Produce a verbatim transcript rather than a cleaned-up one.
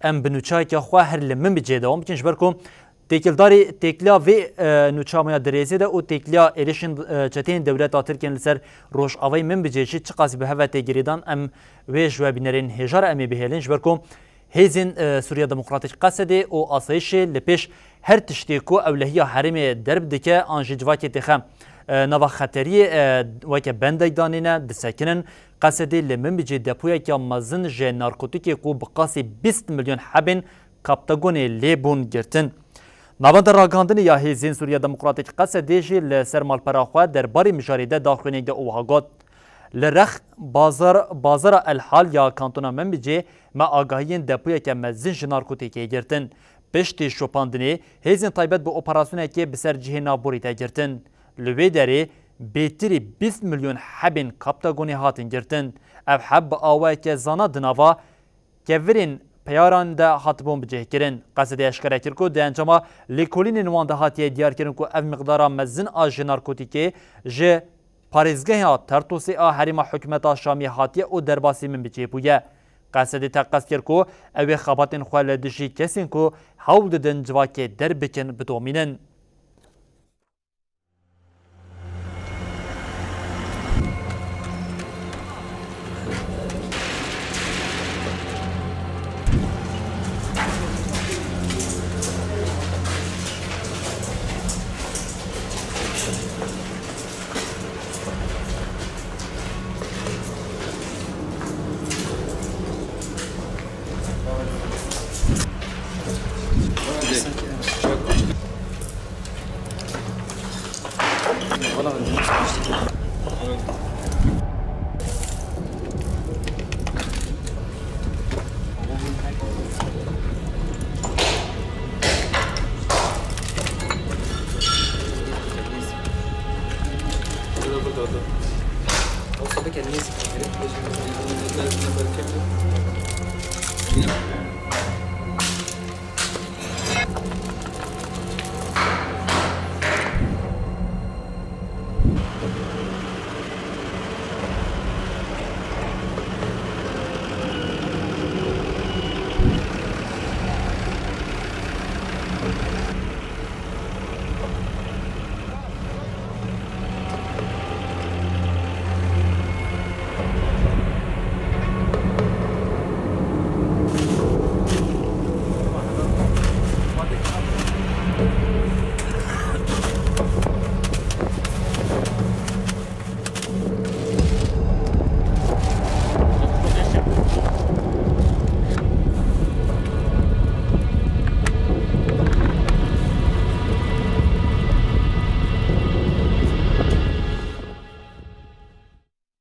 em bi nûçeyeke xwe her li Minbicê dewam bikin, ji ber ku têkildarî têkiliya vê, e, nûçeya me ya dirêzê de û têkiliya êrişên, e, çeteyên dewleta Tirkiyê li ser Rojavayê Minbicê jî çiqasî bi hev ve tê girêdan, em wê ji we bînerên hêja re em ê bihêlin, ji ber ku hêzên, e, Sûriya Demokratîk, Qesedê û asayişê li pêş her tiştê ku ewlehiya herêmê derb dike an jî civakê têxe, e, nava xeteriyê, e, weke bendek danîne, disekinin. Qesedê li Minbicê depoyeke mezin ji narkotîkê ku bi qasî bîst milyon hebên kaptagonê lê bûn girtin. Navenda ragihandinê ya Hêzên Sûriya Demokratîk, Qesedê jî li ser malpera xwe derbarê mijarê de daxuyaniyek da û wiha got: Li rex bazar, bazara El Hal ya kantona Minbicê me agahiyên depoyeke mezin ji narkotîkê girtin. Piştî şopandinê, hêzên taybet bi operasyonekê bi ser cihê navborî de girtin. Li wê derê bêtirî bîst milyon hebên kaptagonê hatin girtin. Ev heb bi awayeke zana di nava kevirên peyaran de hatibûn bicihkirin. Qesedê eşkere kir ku di encama lêkolînên wan de hatiye diyarkirin ku ev miqdara mezin a ji narkotîkê ji parêzgeha Tertosê a herêma hikûmeta Şamê hatiye û derbasî Minbicê bûye. Qesedê teqez kir ku ew ê xebatên xwe li dijî kesên ku hewl didin civakê derbikin bidomînin.